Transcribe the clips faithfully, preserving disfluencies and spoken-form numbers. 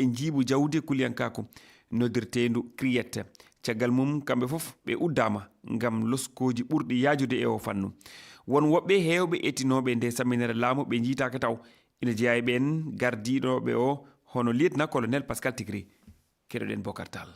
e njiiɓu jawdi e kuliyankaaku noddirteendu CRIET. Caggal mum, kamɓe fof ɓe uddaama ngam loskooji ɓurɗi yaajude e oo fannu. Won woɓɓe heewɓe etinooɓe nde samminere laamu ɓe njiytaaka taw. Ina jeyaa e ɓeen gardiiɗo ɓe o, hono lieutenant-colonel Pascal Tigri. Keɗoɗen Bocar Tall.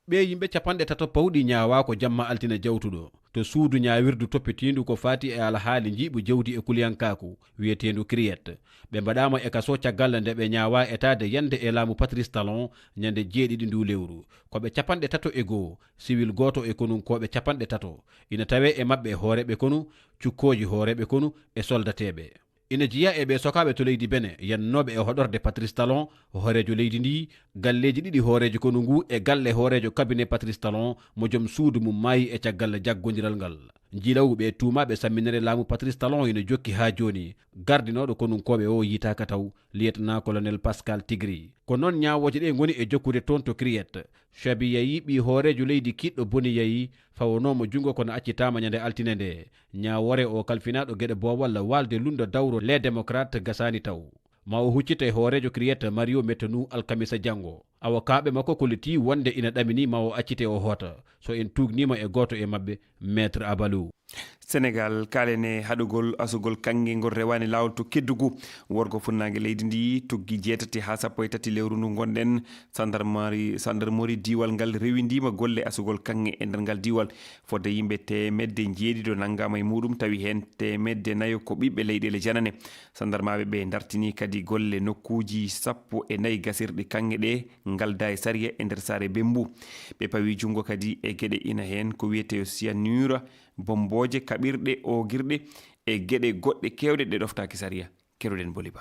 Ɓee yimɓe capanɗe tato pawɗi ñaawaa ko jamma altine jawtuɗo to suudu ñaawirdu toppitiindu ko faati e alhaali njiiɓu jawdi e kuliyankaaku wiyeteendu CRIET. Ɓe mbaɗaama e kaso caggal nde ɓe ñaawaa etaade yande e laamu Patrice Talon ñande jeeɗiɗi ndu lewru. Ko ɓe capanɗe tato e goo, siwil gooto e konunkooɓe capanɗe tato. Ina tawee e maɓɓe hooreeɓe konu, cukkooji hooreeɓe konu e soldateeɓe. Ina jeyaa e ɓee sokaaɓe to leydi Bene, yannooɓe e hoɗorde Patrice Talon, hooreejo leydi ndii, galleeji ɗiɗi hooreejo konu nguu e galle hooreejo cabinet Patrice Talon, mo joom suudu mum maayi e caggal jaggondiral ngal. Njilawɓe e tuumaaɓe samminere laamu Patrice Talon ina jokki haa jooni. Gardinooɗo konunkooɓe o yiytaaka taw, lieutenant-colonel Pascal Tigri. Ko noon ñaawooje ɗe ngoni e jokkude toon to CRIET. Chabi Yayi, ɓii hooreejo leydi kiiɗɗo Boni Yayi, fawanoo mo junngo kono accitaama ñande altine nde. Ñaawoore o kalfinaaɗo geɗe boowal waalde lunndo dawro Les Démocrates gasaani taw. Ma o huccite hooreejo CRIET Mario Metonou alkamisa janngo. Awokaaɓe makko kollitii wonde ina ɗaminii ma o accite o hoota, so en tuugniima e gooto e maɓɓe, Maître Abalou. Senegaal, kaalen e haɗugol asugol kaŋŋe ngol rewaani laawol to Kedugu, worgo funnaange leydi ndi, tuggi jeetati haa sappo e tati lewru ndu ngonɗen. Sandarmari, sandarmori diiwal ngal rewindiima golle asugol kaŋŋe e nder ngal diiwal. Fodde yimɓe teemedde njeeɗiɗo nanngaama e muuɗum, tawi heen teemedde nayo ko ɓiɓɓe leyɗeele janane. Sandarmaaɓe ɓe ndartini kadi golle nokkuuji sappo e nayi gasirɗi kaŋŋe ɗe ngaldaa e sariya e nder saare Bembu. Ɓe pawi junngo kadi e geɗe ina heen ko wiyetee cyanure, bommbooje, kaɓirɗe, oogirɗe e geɗe goɗɗe keewɗe ɗe ɗoftaaki sariya. Keɗoɗen Boli Ba.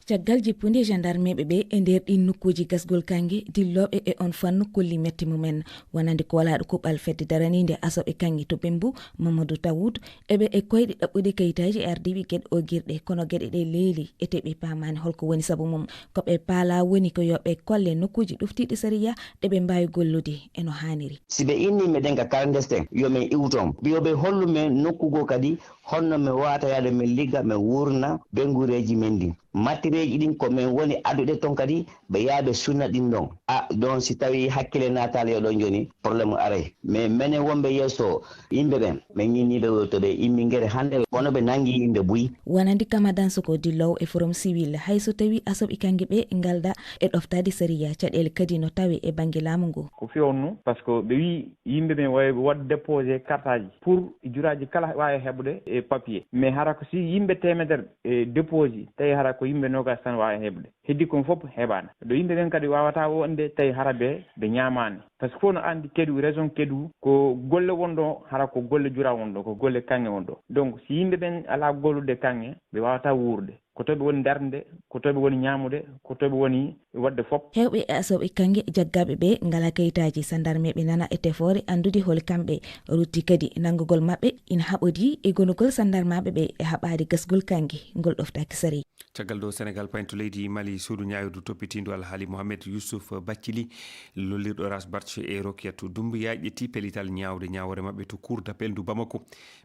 Caggal jippude gendarmeeɓe ɓe e nder ɗiin nokkuuji gasgol kaŋŋe, dillooɓe e oon fannu kolli mette mumen. Wonande koolaaɗo kuuɓal fedde daraniinde asoɓe kaŋŋe to Bembu, Mamadou Tawoud, eɓe e koyɗe ɗaɓɓude kayitaaji e ardiiɓe geɗe oogirɗe, kono geɗe ɗe leeli, ete ɓe paamaani hol ko woni sabu mum. Ko ɓe paalaa woni ko yo ɓe kolle nokkuuji ɗoftiiɗi sariya ɗe ɓe mbaawi gollude e no haaniri. Si ɓe inni meɗen ka clandestin, yo men iwton. Yo ɓe hollu men nokku goo kadi, honno men waawata yaade men ligga, men wuurna ɓeynguureeji men ɗin. Matérielji ɗin ko men woni addude ton kadi, ɓe yaha ɓe sunna ɗin ɗon. A, ɗon si tawi hakkille naataali e ɗon jooni, problème aray. Mais menen wonɓe yeeso yimɓe ɓen, men ñinniiɓe to ɓe immingere hannde, kono ɓe nangi yimɓe buy. Wonande Kama Dansoko, dilloowo e Forum Civil, hay so tawi asoɓe kaŋŋe ɓe ngaldaa e ɗoftaade sariya, caɗeele kadi no tawe e bannge laamu ngu. Ko feewno, parce que ɓe wi yimɓe ɓen wawi waɗde déposé carte aji pour juraaji kala waawi heɓde e papier. Mais hara ko si yimɓe teemedere e déposé, tawi hara ko yimɓe noogas tan waawi heɓde. Heddi kon fof heɓaani. Ɗo yimɓe ɓen kadi waawata wonde tawi hara ɓe, ɓe ñaamaani. Parce que fof no anndi Kedu, région Kedu, ko golle wonɗo, hara ko golle jura wonɗo, ko golle kaŋŋe wonɗo. Donc, si yimɓe ɓen alaa gollude kaŋŋe, ɓe waawata wuurde. Ko to ɓe woni darnde, ko to ɓe woni ñaamude, ko to ɓe woni waɗde fof. Heewɓe e asooɓe kaŋŋe jaggaaɓe ɓe ngalaa kayitaaji. Sandarmeeɓe nana e tefoore anndude holi kamɓe. Rutti kadi nanngugol maɓɓe ina haɓodii e gonugol sandarmaaɓe ɓe e haɓaade gasgol kaŋŋe ngol ɗoftaaki sariya. Caggal ɗo, Senegaal paynto leydi Mali, suudu ñaawirdu toppitiindu alhaali Mohamed Youssouf Bathily, lollirɗo Ras Barch e Rokiyatou Doumbouya, ƴetti pellital ñaawde ñaawoore maɓɓe to Cour d'appel ndu Bamako.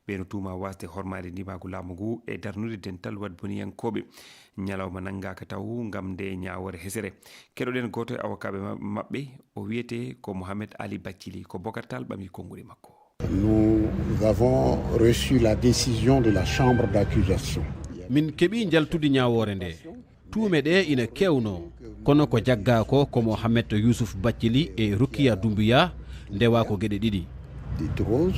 Ɓe no tuuma waasde hormaade ndimaagu laamu ngu e darnude dental waɗboniyankooɓe. Ñalawma nanngaaka taw ngam nde ñaawoore hesere. Keɗoɗen gooto e awokaaɓe ma-, maɓɓe, o wiyetee ko Mohamed Ali Bathily, ko Bocar Tall ɓami konguɗi makko. Nous avons reçu la décision de la chambre d'accusation. Min keɓii njaltudi ñaawoore nde. Tuume ɗe ina keewno, kono ko jaggaa ko, ko Mohamed Youssouf Bathily e Rokiya Doumbouya, ndewa ko geɗe ɗiɗi. Des trois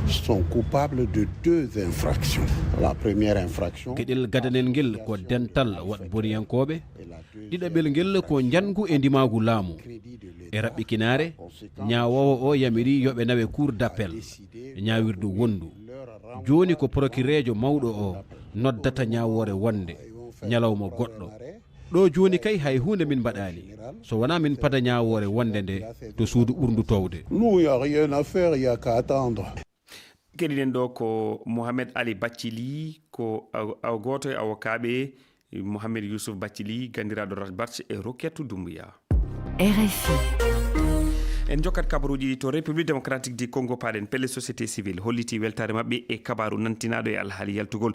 sont coupables de deux infractions. La première infraction. Geɗel gadanel ngel ko dental waɗboniyankooɓe. Ɗiɗaɓel ngel ko njanngu e ndimaagu laamu. E raɓɓikinaare, ñaawoowo o yamirii yo ɓe nawe Cour d'appel, ñaawirdu wonndu. Jooni ko prokireejo mawɗo o noddata ñaawoore wonnde ñalawma goɗɗo. Ɗo jooni kay hay huunde min mbaɗaani, so wonaa min pada ñaawoore wonnde nde to suudu ɓurndu toowde. Nous, y a rien à faire, y a qu'à attendre. Keɗiɗen ɗo ko Mohamed Ali Bathily, ko aw-, aw-, gooto e awokaaɓe Mohamed Youssouf Bathily, ganndiraaɗo Ras Barch e Rokiyatou Doumbouya. R F I. En jokkat kabaruuji to République Démocratique du Congo, paaɗen pelle société civile holliti weltaare maɓɓe e kabaaru nantinaaɗo e alhaali yaltugol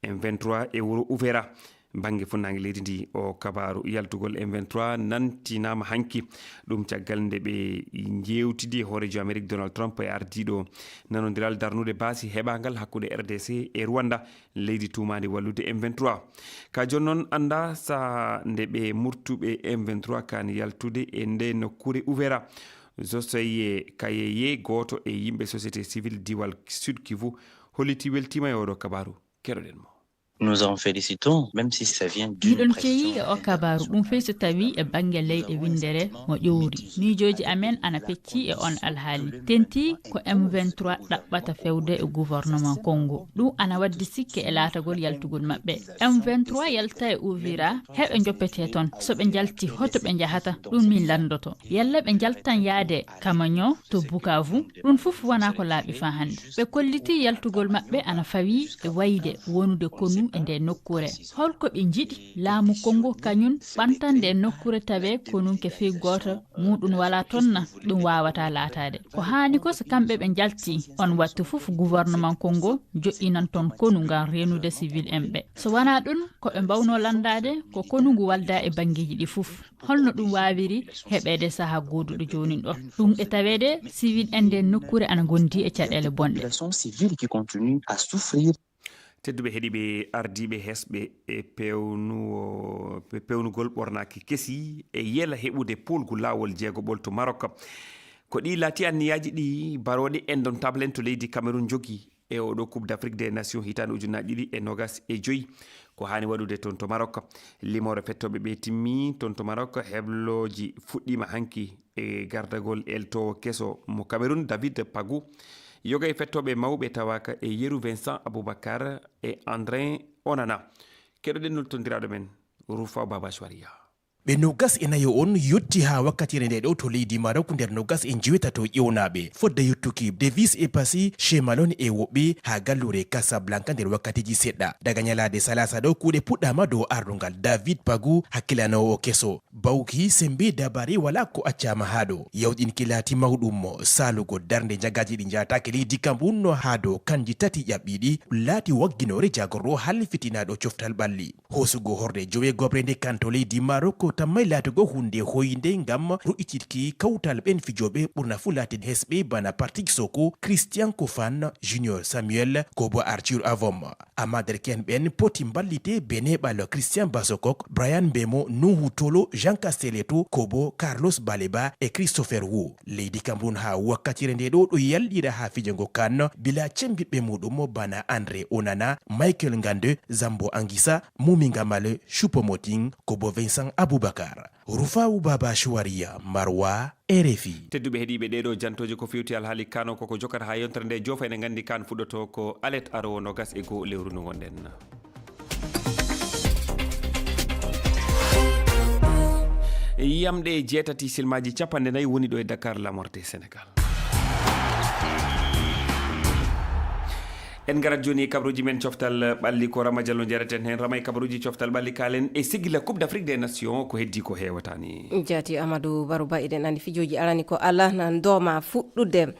M vingt-trois e wuro Uvira. Bannge funnaange leydi ndi, o kabaaru yaltugol M vingt-trois nantinaama hanki. Ɗum caggal nde ɓe njeewtidi e hooreejo Amerik Donald Trump e ardiiɗo nanondiral darnude baasi heɓaangal hakkunde R D C e Rwanda, leydi tuumaandi wallude M vingt-trois. Ka jooni noon annda saha nde ɓe murtuɓe M vingt-trois kaan yaltude e nde nokkuure Uvira. Joseye Kayeye, gooto e yimɓe société civile diwal Sud Kivu, holliti weltiima e oɗo kabaaru. Keɗoɗen mo. Nous en félicitons, même si ça vient d'une miɗon pression ceyi e o kabaaru, ɗum fey so tawi e bannge leyɗe winndere mo ƴowri. Miijooji amen ana pecci e on alhaali. Tentii ko M vingt-trois ɗaɓɓata fewde e gouvernement Congo. Ɗum ana waddi sikke e laatagol yaltugol maɓɓe. M vingt-trois yalta e Uvira, heɓe njoppetee toon. So ɓe njalti, hoto ɓe njahata? Ɗum min lanndoto. Yalla ɓe njaltan yaade Kamanyo to Bukavu? Ɗum fof wonaa ko laaɓi faa hannde. Ɓe kollitii yaltugol maɓɓe ana fawii e wayde wonude konu e ndee nokkuure. Holko ɓe njiɗi? Laamu Kongo kañum ɓantan ndee nokkuure tawee konunke fii gooto muuɗum walaa toon na? Ɗum waawataa laataade. Ko haani ko so kamɓe ɓe njaltii, on wattu fof gouvernement Kongo joɗɗinan toon konu ngam reenude civil en ɓe. So wonaa ɗum, ko ɓe mbawnoo lanndaade ko konu ngu waldaa e banngeeji ɗi fof. Holno ɗum waawiri heɓeede sahaa gooduɗo joonin ɗo? Ɗum e taweede civil en ndeen nokkuure ana ngondi e caɗeele bonɗe. Population civile qui continue à souffrir. Tedduɓe heɗiiɓe, ardiiɓe hesɓe e pewnuwo-, pe-, pewnugol ɓornaaki kesi e yela heɓude poolgu laawol jeegoɓol to Maroc. Ko ɗi laati anniyaaji ɗi barooɗe Indomptable en to leydi Cameroun njogi e oɗo Coupe d'Afrique des Nations hitaande ujunnaji ɗiɗi e nogas e joyi. Ko haani waɗude toon to Maroc. Limoore fettooɓe ɓe timmi toon to Maroc. Heblooji fuɗɗiima hanki e gardagol eltoowo keso mo Cameroun, David Pagu. Yoga e fettooɓe mawɓe tawaaka e yeru, Vincent Aboubacar e André Onana. Keɗoɗen nultondiraaɗo men, Rufa Baba Chouaria. Ɓe nogas e nayo on yotti haa wakkatire nde ɗo to leydi Maroc nder nogas e njeetato ƴewnaaɓe. Fodde yottuki, Davis e Passy, Chemalon e woɓɓe haa galluure Casablanca nder wakkatiji seɗɗa. Daga nyalaade salaasa ɗo, kuuɗe puɗɗaama dow ardungal David Pagu, hakkilanoowo keso. Bawki, sembe, dabare, walaa ko accaama haa ɗo. Yawɗinki laati mawɗum mo, saalugol darnde njagaaji ɗi njaataake leydi Cameroun no haa dow kanji tati ƴaɓɓiiɗi, laati wagginoore jaagorɗo halfitinaaɗo coftal ɓalli. Hoosugo horde joweegoɓre nde kan to leydi Maroc ko tammay laatugo huunde hoynde ngam ru'itirki kawtal ɓen fijooɓe ɓurna fuu laatid hesɓe bana Patrick Soko, Christian Kofan, Junior Samuel, ko bo Arthur Avom. Ammaa derke'en ɓen poti mballite be neeɓal Christian Basokok, Brian Mbemo, Nuhu Tolo, Jean Castelletto, ko bo Carlos Baleba e Christopher Wu. Leydi Cameroun haa wakkatire nde ɗo ɗo yalɗira haa fijo ngo kan, bila cembiɗɓe muɗum bana André Onana, Michael Ngande, Zambo Anguissa, Muminga Male, Choupo-Moting, ko bo Vincent Aboubacar. Rufawu Baba Chouaria, Marwa, R F I. Tedduɓe heɗiiɓe, ɗee ɗo jantooje ko fewti alhaali kan o, koko jokkata haa yontere nde joofa. Eɗen nganndi kan fuɗɗoto ko alet aroowo nogas e goo lewru ndu ngonɗen. Yamɗe jeetati silmaaji cappanɗe nayi woni ɗo e Dakar, Lamorte, Sénégal. En ngarat jooni e kabaruuji men coftal ɓalli, ko Rama Diallo njareten heen. Rama, e kabaruuji coftal ɓalli, kaalen e sigila Coupe d'Afrique des Nations, ko heddii ko heewataani. Jaati Amadou Baruba, eɗen anndi fijooji arani ko alaa na ndooma fuɗɗude.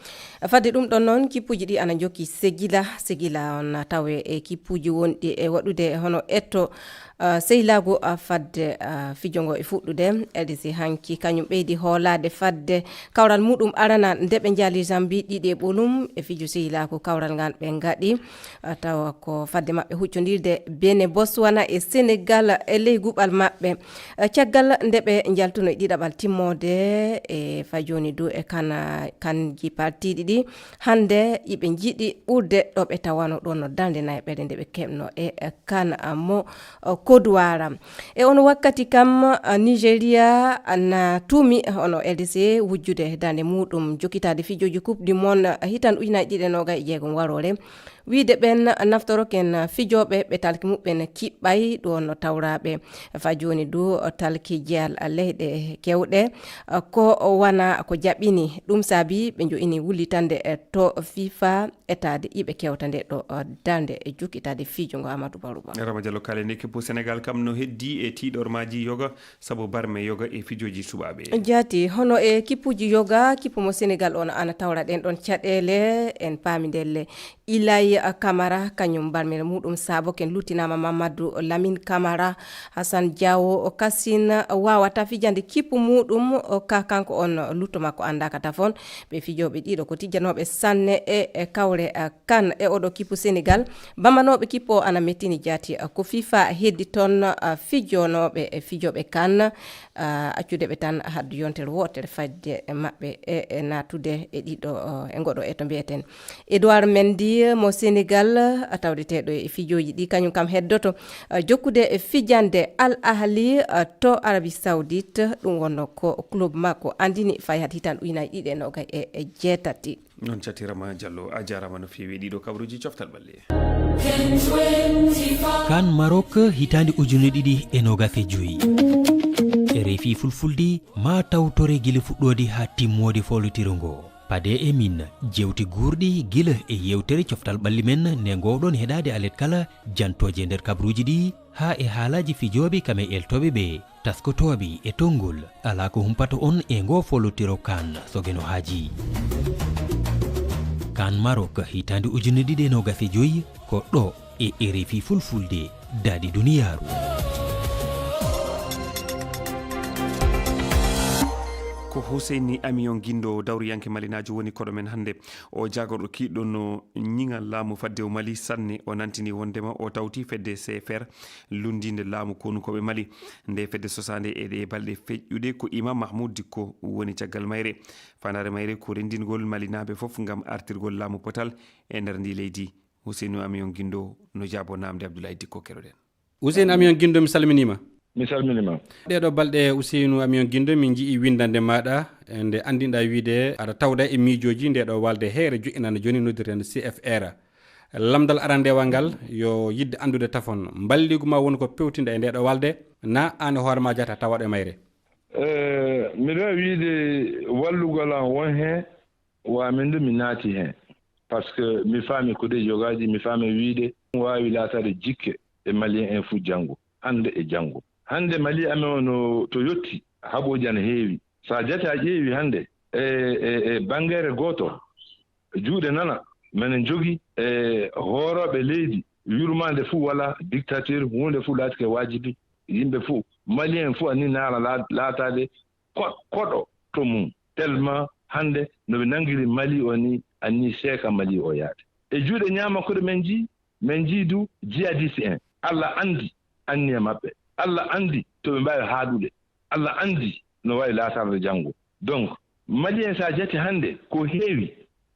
Fadde ɗum ɗon noon, kippuuji ɗi ana njokki segila, segila on tawe e kippuuji wonɗi e waɗude hono etto, ah, sehilaagu, ah, fadde, ah, fijo ngo e fuɗɗude. L D C hanki kañum ɓeydi hoolaade fadde kawral muɗum arana nde ɓe njaali Zambie ɗiɗi e ɓolum e fijo sehilaagu kawral ngal ɓe ngaɗi, ah, tawa ko fadde maɓɓe huccondirde Benin, Botswana e Senegal e ley guɓal maɓɓe. Eh, caggal nde ɓe njaltuno e ɗiɗaɓal timmoode, e faa jooni du e kana, kanji partiiɗi ɗi, hannde iɓe njiɗi ɓurde ɗo ɓe tawano ɗon no darnde nayaɓere nde ɓe keɓno e, eh, kan, ah, mo, oh, Kodowara. E on wakkati kam, ah, Nigeria na tuumi hono L D C wujjude darnde muɗum jokkitaade fijooji Coupe du Monde, ah, hitan ujunaaji ɗiɗi e noogay e jeegom waroore. Wiide ɓen naftoroken fijooɓe ɓe talki muɓɓen kiɓɓay, ɗo no tawraaɓe faa jooni du talki jeyal leyɗe kewɗe, ko wana ko jaɓini. Ɗum saabi ɓe njo'ini wullitande to FIFA etaade iɓe kewta nde ɗo darnde e jokkitaade fijo ngo. Amadou Baruba. Rama Diallo, kaalen e kippu Senegal kam no heddi e tiiɗormaaji yoga sabu barme yoga e fijooji suɓaaɓe. Jaati, hono e kippuuji yoga, kippu mo Senegal on ana tawra ɗen ɗon caɗeele, en paami ndelle Ilay Kamara, kañum barmere muɗum saabo ken luttinaama Mamadou Lamine Kamara. Hassan Diawo Kasin waawata fijande kippu muɗum, ka kanko on lutto makko anndaaka tafon. Ɓe fijooɓe ɗiɗo ko tijjanooɓe sanne e, e kawre, eh, kan e oɗo kippu Senegal. Bambanooɓe kippu o ana mettini jaati, eh, ko fifa heddi toon, eh, fijonooɓe, eh, fijooɓe kan, eh, accude ɓe tan haddu yontere wootere fadde maɓɓe e, e naatude e ɗiɗo, eh, e ngoɗo e to mbiyeten Edouard Mendy mo Senegal, eh, tawdeteeɗo e fijooji ɗi, kañum kam heddoto, eh, jokkude e fijande Al Ahli, eh, to Arabie Saoudite. Ɗum wonno ko club makko andini fay had hitan ujunaaji ɗiɗi e noogay e, e jeetati. Noon, catirama Diallo, a jarama no feewi e ɗiɗo kabaruji coftal ɓalli. Kan Maroc hitaande ujune ɗiɗi e noogas e joyi. R F I Fulfulde ma tawtore gila fuɗɗoode haa timmoode foolotiro ngo. Pade e min, jewte guurɗe gila e yewtere coftal ɓalli men nde ngowɗon heɗaade alet kala, jantooje e nder kabaruji ɗi, haa e haalaaji fijooɓe kam e eltooɓe ɓe, taskotooɓe e tonngol. Alaa ko humpata on e ngo foolotiro kan so geno haaji. Kan Maroc hitaande ujune ɗiɗi e noogas e joyi ko ɗo e R F I Fulfulde, daɗi duniyaaru. Ko Huseyni Amiyon Gindo, dawriyanke malinaajo, woni koɗo men hannde. O jaagorɗo kiiɗɗo no ñiŋal laamu faddewu Mali sanne. O nantini wondema o tawti fedde C F R, lunndiinde laamu konunkooɓe Mali. Nde fedde sosaande e ɗe balɗe feƴƴuɗe, ko Imam Mahmoud Dikko woni caggal mayre. Faandaare mayre ko renndingol Malinaaɓe fof ngam artirgol laamu potal e nder ndi leydi. Huseynu Amiyon Gindo no jaabo naamnde Abdoulaye Dikko, keɗoɗen. Huseynu Amiyon Gindo, mi salminiima. Mi salminiima. Ɗeeɗo balɗe, Huseynu Amiyon Gindo, min nji'i winndannde maaɗa, e nde anndinɗaa wiide aɗa tawda e miijooji nde ɗo walde heere jo'inande jooni noddirten C F R. Lamndal arandewal ngal yo yiɗde anndude tafon, mballigu ma woni ko pewtinɗaa e nde ɗo walde, na aan e hoore ma jaata tawaɗo e mayre? Eh, miɗo wiide wallugol am won heen, wa min du mi naati heen. Parce que mi faami ko ɗe jogaaji, mi faami wiide ɗum waawi laataade jikke e Malien en fuu janngo, hannde e janngo. Hannde Mali amen o no to yotti, haɓooji ana heewi. So a jaati a ƴeewi hannde e, e, e banngere gooto, juuɗe nana, menen jogi e hoorooɓe leydi, yurmaande fuu wala, dictature, huunde fuu laatike waajibi. Yimɓe fuu, Malien fuu ani naala laa-, laataade ko-, koɗo to mum. Tellement hannde no ɓe nanngiri Mali o ni, anni seeka Mali o yaade. E juuɗe ñaama koɗo men njii, men njii du jihadiste en. Allah anndi anniya maɓɓe. Allah anndi to ɓe mbaawi haaɗude. Allah anndi no wayi laatarde janngo. Donc, Mali en, so a jati hannde ko heewi,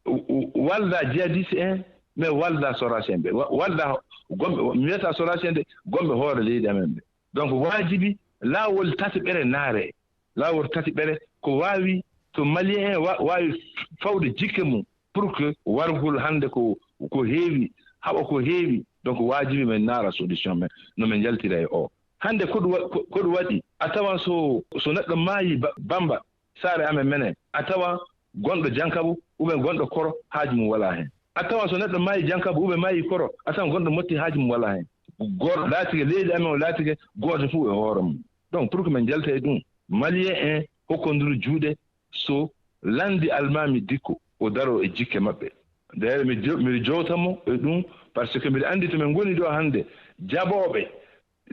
w-, w-, walda jihadiste en, mais walda Soras en ɓe. Wa-, walda gomɓe, mi wiyata Soras en de, gomɓe hoore leydi amen ɓe. Donc, waajibi laawol tati ɓere naare. Laawol tati ɓere ko waawi to Malien en wa-, waawi fawde jikke mum pour que wargol hannde ko, ko heewi, haɓa ko heewi. Donc, waajibi men naara solution men, no men njaltira e o. Hannde ko ɗum wa-, ko, ko ɗum waɗi, a tawan so, so neɗɗo maayi ba-, Bamba, saare amen menen, a tawan gonɗo Jankabu, ou bien gonɗo Koro, haaju mum walaa heen. A tawan so neɗɗo maayi Jankabu, ou bien maayi Koro, a tawan gonɗo Motti, haaju mum walaa heen. Gooto laatike, leydi amen o laatike gooto fof e hoore mum. Donc, pour que men njalta e ɗum, Malien en hokkonduru juuɗe, so lanndi Almaami Dikko, o daro e jikke maɓɓe. D'ailleurs, mi jo-, miɗo jowta mo e ɗum, parce que miɗo anndi to men ngoni ɗo hannde, jaɓooɓe,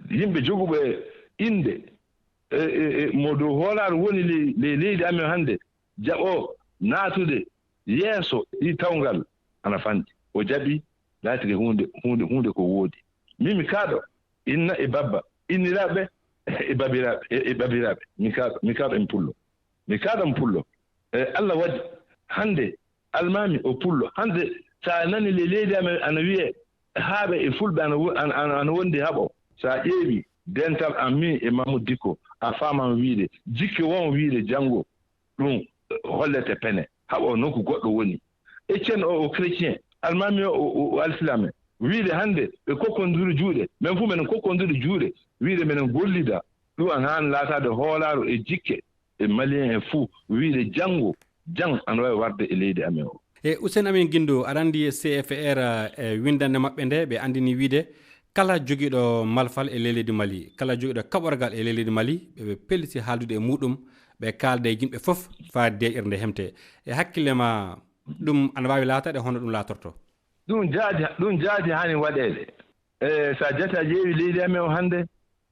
yimɓe joguɓe innde, e, e, e, mo dow hoolaaru woni ley, ley leydi amen hannde, jaɓoo naatude yeeso ɗi tawngal ana fanɗi. O jaɓi, laatike huunde, huunde, huunde ko woodi. Min mi kaaɗo, inna e babba, inniraaɓe e babiraaɓe, e, e babiraaɓe. Mi kaaɗo, mi kaaɗo en pullo. Mi kaaɗo en pullo. E, Allah waɗi hannde Almaami o pullo. Hannde, so a nani le leydi amen ana wiyee haaɓe e fulɓe ana wo-, ana, ana, ana wondi haɓo. So a ƴeewi dental am min e Mamoudou Dicko, a faaman wiide, jikke won wiide janngo, ɗum hollete pene. Haɓo noon ko goɗɗo woni. Etienne o, o chrétien, Almaami o, o, o alsilaame. Wiide hannde ɓe kokkondiri juuɗe, men fof menen kokkondiri juuɗe, wiide menen gollida. Ɗum ana haani laataade hoolaaru e jikke e Malien en fuu, wiide janngo, jam ana waawi warde e leydi amen o. E Hussein Amin Gindo, aɗa anndi C F R, e winndannde maɓɓe nde, ɓe anndini wiide, kala jogiiɗo malfal e ley leydi Mali, kala jogiiɗo kaɓorgal e ley leydi Mali, ɓe, ɓe pelliti haaldude e muuɗum, ɓe kaalda e yimɓe fof, faa deeƴere nde hemtee. E hakkille ma, ɗum ana waawi laataade hono ɗum laatortoo? Ɗum jaadi, ɗum jaadi hani waɗeede. E so a jati a ƴeewi leydi amen o hannde,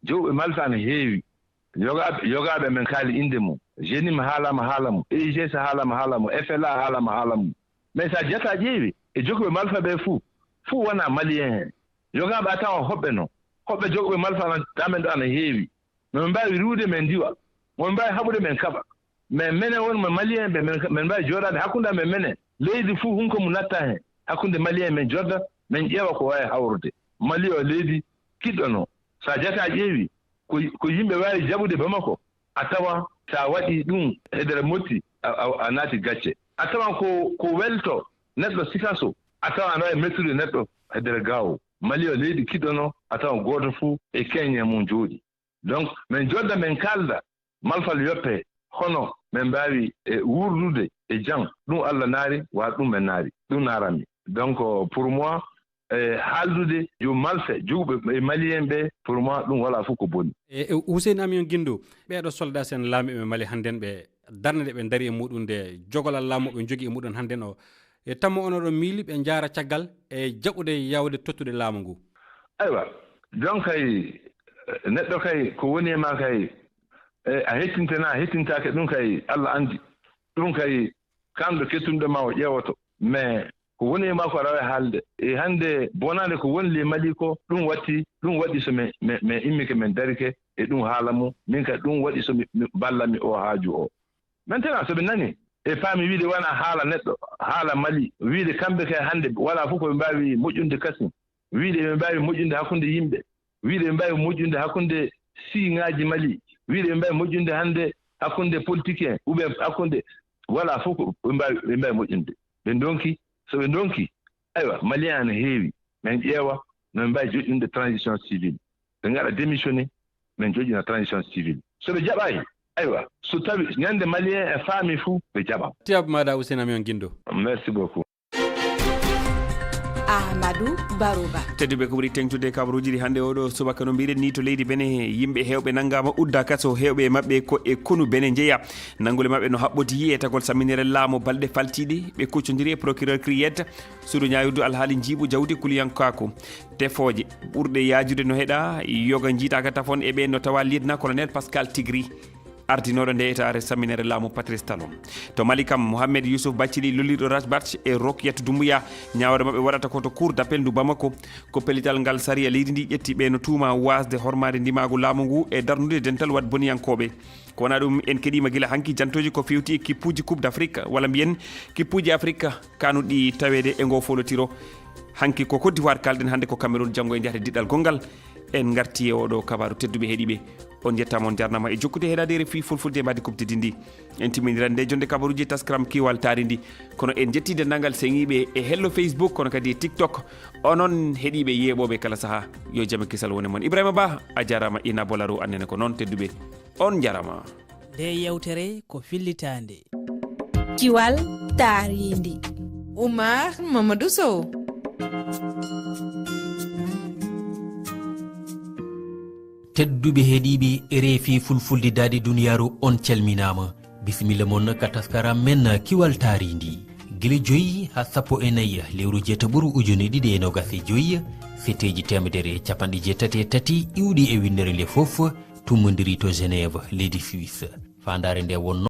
jowɓe malfa ana heewi. Yogaaɓe, yogaaɓe amen kaali innde mum. Jenim haalaama haala mum, E I G S haalaama haala mum, F L A haalaama haala mum. Mais so a jati a ƴeewi, e jokkuɓe malfa ɓe fuu, fuu wonaa malien heen. Yogaaɓe a tawa hoɓɓe noon. Hoɓɓe jokkuɓe malfa ana, amen ɗo ana heewi. Min mbaawi riiwde, min ndiwa. Min mbaawi haɓude, min kaɓa. Mais menen wonɓe malien ɓe, min, min mbaawi jooɗaade hakkunde amen menen. Leydi fuu hunko mum natta heen. Hakkunde malien min jooɗda, min ƴeewa ko waawi hawrude. Mali o leydi kiɗɗo noon. So a jati a ƴeewi, ko, ko yimɓe waawi jaɓude Bamako, a tawa so a waɗi ɗum hedere motti, a, a, a naati gacce. A tawan ko, ko welto neɗɗo Sikaso, a tawa ana waawi mettude neɗɗo hedere Gaawo. Mali o leydi kiɗɗo noon, a tawan gooto fuu e keñe mum jooɗi. Donc, min jooɗda, min kaalda, malfal yoppe, hono min mbaawi e wuurdude e jam. Ɗum Allah naari, wa ɗum min naari. Ɗum naaranmi. Donc, pour moi, e haaldude yo malfe, jowɓe e malien ɓe, pour moi, ɗum walaa fof ko boni. E, e Hussein Amion Guindo, ɓeeɗo soldat sen laamiiɓe Mali hannden ɓe, darnde ɗe ɓe ndari e muɗum nde, jogolal laamu ɓe njogi e muɗum hannden o, e tammo on oɗo miili ɓe njaara caggal e jaɓude yaawde tottude laamu ngu? Aywa, donc kay, neɗɗo kay, ko woni e ma kay, e, a hettinte na, a hettintaake, ɗum kay, Allah anndi. Ɗum kay, kanɗo kettunɗo ma o ƴeewoto. Mais ko woni e ma ko aɗa waawi haalde. E hannde bonande ko woni ley Mali ko, ɗum watti, ɗum waɗi so mi, mi, mi immike, min darike, e ɗum haala mum. Min kay, ɗum waɗi so mi, mi ballami o haaju o. Maintenant, so ɓe nani, e paami wiide wona haala neɗɗo, haala Mali, wiide kamɓe kay hannde walaa fof ko ɓe mbaawi moƴƴude kasin, wiide ɓe mbaawi moƴƴude hakkunde yimɓe, wiide ɓe mbaawi moƴƴude hakkunde siŋaaji Mali, wiide ɓe mbaawi moƴƴude hannde hakkunde politique en, ou bien hakkunde, walaa fof ko ɓe mbaawi, ɓe mbaawi moƴƴude. Ɓe ndonki, so ɓe ndonki, aywa, Malien ana heewi, min ƴeewa no ɓe mbaawi joɗɗinde transition civile. Ɓe ngaɗa démissionné, min joƴƴina transition civile. So ɓe jaɓaay, aywa, so tawi ñande Malien e faami fuu, ɓe jaɓa. Tiyab maɗa Hussein Amion Guindo. Merci beaucoup. Ahmadou Barouba. Tedduɓe, ko ɓuri teŋtude e kabaruuji ɗi hannde oɗo subaka, no mbiɗen ni, to leydi Bene, yimɓe heewɓe nanngaama udda kaso, heewɓe e maɓɓe ko e konu Bene njeya. Nanngule maɓɓe no haɓɓotii e tagol samminere laamu balɗe faltiiɗe, ɓe kuccondiri e procureur Criet, suudu ñaawirdu alhaali njiiɓu jawdi kuliyankaaku. Tefooje ɓurɗe yaajude no heɗa, yoga njiitaaka tafon e ɓe no tawa lieutenant colonel Pascal Tigri, ardinooɗo nde etaare samminere laamu Patrice Talon. To Mali kam, Mohamed Youssouf Bathily lollirɗo Rajbach e Rokiat Doumbouya, ñaawre maɓɓe waɗata ko to Cour d'appel ndu Bamako. Ko pellital ngal sariya leydi ndi ƴetti ɓe no tuuma waasde hormaade ndimaagu laamu ngu e darnude dental waɗ boniyankooɓe. Ko wonaa ɗum, en keɗiima gila hanki jantooji ko feewti e kippuuji Coupe d'Afrique, walla mbiyen kippuuji Afrique kanuɗi taweede e ngoo foolotiro. Hanki ko Côte d'Ivoire kaalɗen, hannde ko Cameroun, janngo e njahde diɗɗal gonngal. En ngarti e oɗo kabaaru, tedduɓe heɗiiɓe. On njettaama, on njarnaama e jokkude heɗaade R F I Fulfulde e mbaadi Coupe d'Ivoire ndi. En timmindiran nde jonnde kabaruuji taskaram Kiwal Taarindi. Kono en njetti denndaangal seŋiiɓe e hello Facebook, kono kadi e TikTok. Onon heɗiiɓe yeeɓooɓe kala sahaa, yo jam e kisal wone mon. Ibrahima Ba, a jaaraama, Ina Bolaro, annene ko noon, tedduɓe. On njarama. Nde yewtere ko fillitaande. Kiwal taarindi. Oumar Mamadou Sow. Tedduɓe heɗiiɓe R F I Fulfulde Daande Duniyaaru, on calminaama. Bisimilla mon ka taskaram men Kiwal Taarindi. Gila joyi haa sappo e nayi lewru jeetaɓuru ujune ɗiɗi e noogas e joyi, seteeji teemedere e capanɗe jeetati e tati iwɗi e winndere nde fof, tummondiri to Genève, leydi Suisse. Faandaare nde wonno